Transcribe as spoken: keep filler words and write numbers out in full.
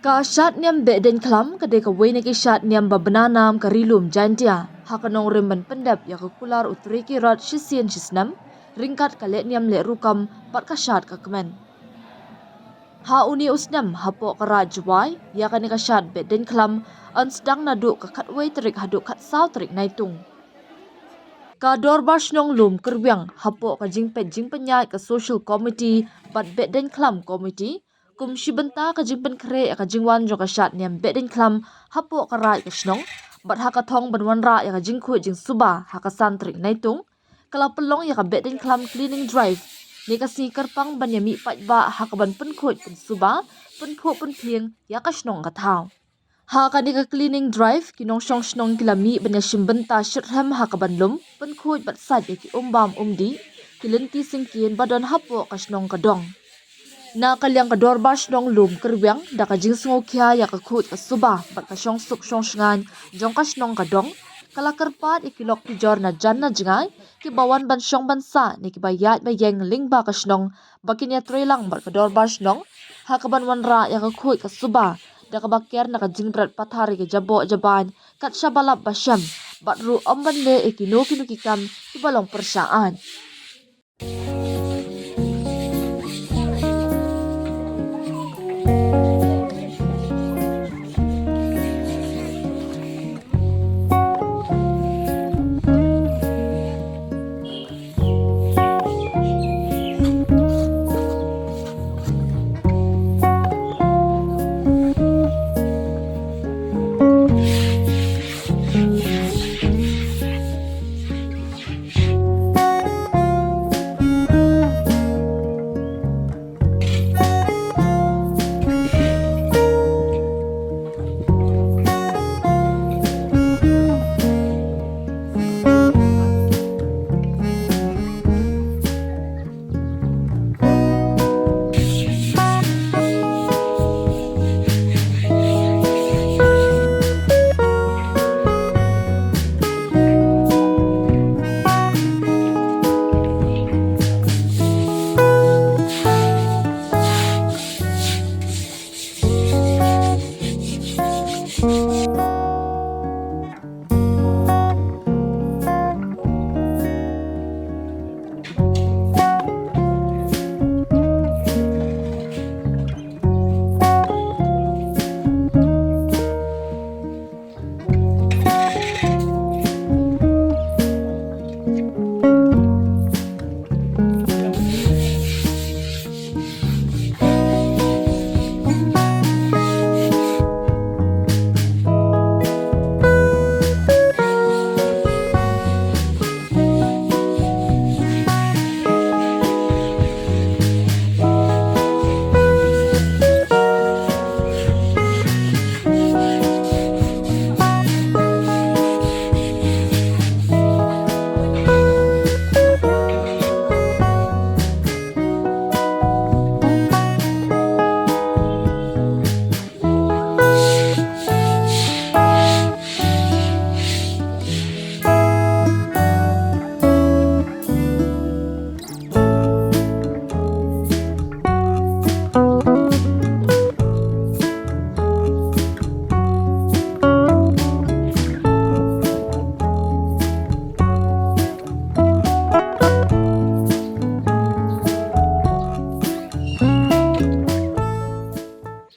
Ka shad niam Behdeiñkhlam ka dei kawei na ki shad niam ba bna nam ka Ri Lum Jaintia ha ka nongrim ban pyndep ïa ka kular u trei ki rot shisien shisnem ryngkat ka leh niam leh rukom bad ka shad ka kmen. Ha une u snem hapoh ka Raid Jowai ïa kane ka shad Behdeiñkhlam yn sdang naduh ka khatwei tarik haduh khatsaw tarik Naitung. Ka Dorbar Shnong Lum Kyrwiang hapoh ka jingpeit jingpynïaid ka Social Committee bad Behdeiñkhlam Committee kum shi bynta ka jingpynkhreh ïa ka jingwan jong ka shad niam Behdeiñkhlam hapoh ka Raid ka Shnong bad ha ka thong ban wanrah ïa ka jingkhuid jingsuba ha ka san tarik Naitung, ka la pynlong ïa ka Behdeiñkhlam Cleaning Drive ne ka sngi kyrpang ban ïa mih paidbah ha kaban pynkhuid pynsuba, pynphuh pynphieng ïa ka shnong ka thaw. Ha kane ka Cleaning Drive ki nongshong shnong ki la mih ban ïa shim bynta shitrhem ha kaban lum, pynkhuid bad sait ïa ki um bam um dih, ki lynti syngkien ba don hapoh ka shnong ka dong. Na ka liang ka Dorbar Shnong Lum Kyrwiang da ka jingsngewkhia ïa ka khuid ka suba bad ka shongsuk shongshngaiñ jong ka shnong ka dong, ka la kyrpad ïa ki lok ki jor na jan na jngai kiba wan ban shong ban sah ne kiba ïaid ba ïeng lyngba ka shnong ba kin ïatreilang bad ka Dorbar Shnong ha kaban wanrah ïa ka khuid ka suba da kaba ker na ka jingdret pathar ïa ki jaboh jabain kat shaba lap ba shem bad ruh ym ban leh ïa kino kino ki kam kiba long pyrshah aiñ.